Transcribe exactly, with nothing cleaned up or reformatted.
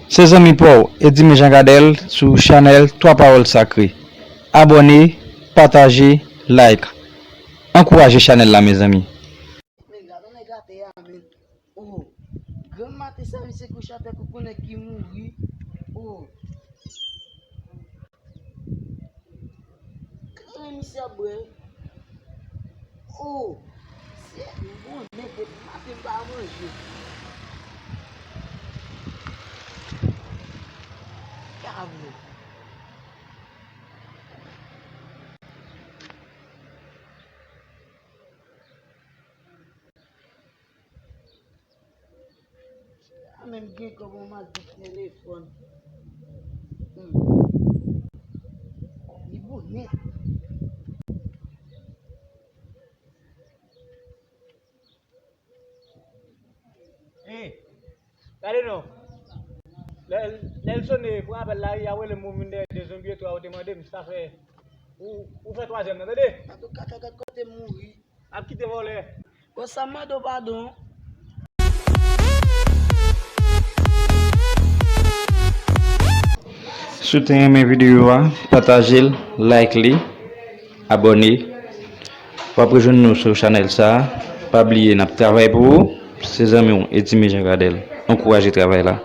Se zanmi pa w, Edime Jean Gradel sou chanèl twa Pawòl Sakre. Abòne, pataje, like. Ankouraje chanèl la, mezanmi. Men gade nèg atè a, men. Oh, granm maten sa, misye kouche atè, koukou nèg ki mouri. Oh. Kare misye ap bwè. Oh, se bon nèg depi maten m pa manje. Kare. A menm gen kòb on mal di telefòn. Hmm. Li bon nèt. Hey, gade non. Lè, lè l sone pou apèl la, y a rele m pou m vin dèyè de zonbi yo, twa ou te mande m, sa fè ou, ou fè twazyèm nan, tande? An tou ka, gad kote m mouri. Ap kite vòlè. Bon, sa m mande w padon. Si w te renmen videyo a, pataje l, like li, abòne. W ap rejwenn nou sou chanèl sa a. Pa bliye, n ap travay pou ou. Se zanmi w, Edime Jean Gradel. Ankouraje travay la.